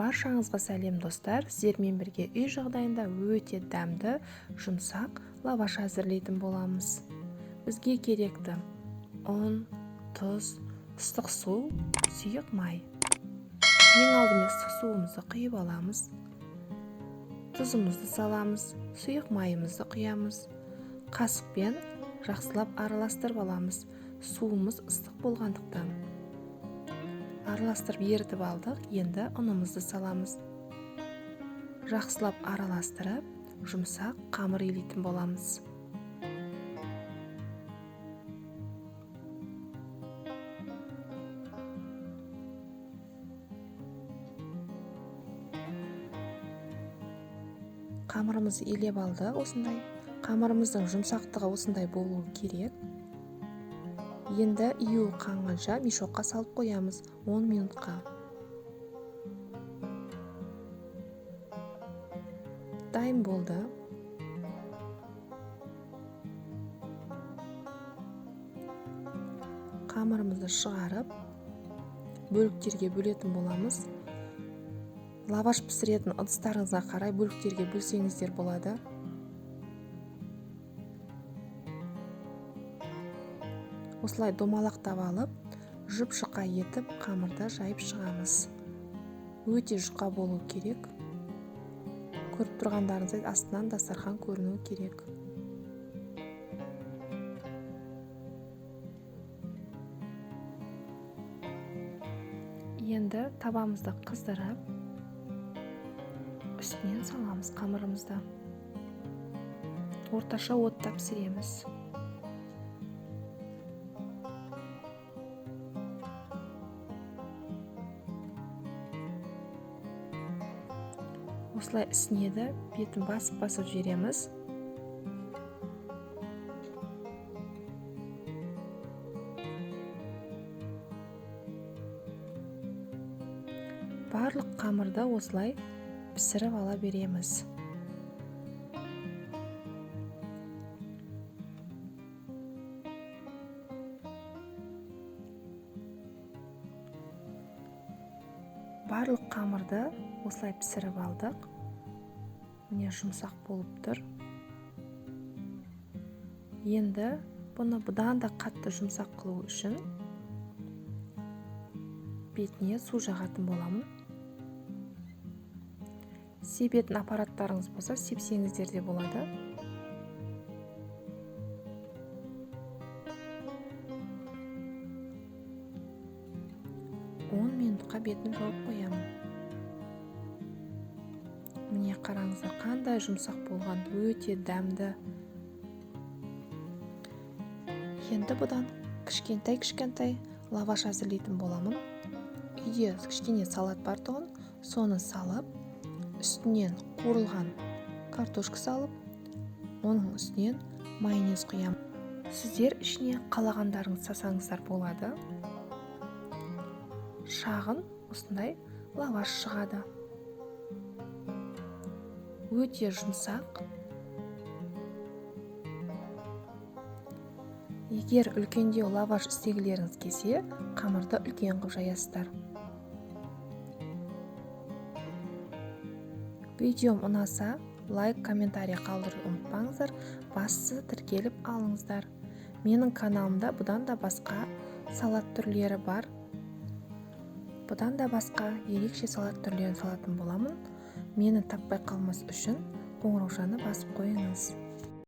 Баршаңызға сәлем, достар! Сіздермен бірге үй жағдайында өте дәмді, жұмсақ лаваш әзірлейтін боламыз. Бізге керекті ұн, тұз, ыстық су, сұйық май. Ең алдымен ыстық суымызды құйып аламыз. Тұзымызды саламыз, сұйық майымызды құямыз. Қасықпен жақсылап араластырып аламыз. Суымыз ыстық болғандықтан араластырып ерітіп алдық. Енді ұнымызды саламыз. Жақсылап араластырып, жұмсақ қамыр илейтін боламыз. Қамырымызды илеп алдық осындай. Қамырымыздың жұмсақтығы осындай болуы керек. Енді ию қанғанша мешокқа салып қоямыз 10 минутқа. Дайын болды. Қамырымызды шығарып, бөліктерге бөлетін боламыз. Лаваш пісіретін ыдыстарыңызға қарай бөліктерге бөлсеңіздер болады. Осылай домалақтап алып, жұп-жұқа етіп қамырды жайып шығамыз. Өте жұқа болу керек. Көріп тұрғандарыңыздай астынан дастархан көрінуі керек. Енді табамызды қыздырып, үстінен саламыз қамырымызды. Орташа отта пісіреміз. Осылай ісінеді, бетін басып-басып жібереміз. Барлық қамырды осылай пісіріп ала береміз. Барлық қамырды осылай пісіріп алдық. Міне жұмсақ болып тұр. Енді бұны бұдан да қатты жұмсақ қылу үшін бетіне су жағатын боламын. Себетін аппараттарыңыз болса, сепсеңіздер де болады. 10 минутқа бетін жауып қоямын. Міне қараңыздар, қандай жұмсақ болған, өте дәмді. Енді бұдан кішкентай-кішкентай лаваш әзірлейтін боламын. Үйде кішкене салат бар тұғын, соны салып, үстінен қуырылған картошка салып, оның үстінен майонез құямын. Сіздер ішіне қалағандарыңызды салсаңыздар болады. Шағын осындай лаваш шығады. Өте жұмсақ. Егер үлкендеу лаваш істегілеріңіз келсе, қамырды үлкен қылып жаясыздар. Видеом ұнаса, лайк, комментарий қалдыруды ұмытпаңыздар. Бастысы тіркеліп алыңыздар. Менің каналымда бұдан да басқа салат түрлері бар. Бұдан да басқа ерекше салат түрлерін салатын боламын. Мені таппай қалмас үшін қоңыраушаны басып қойыңыз.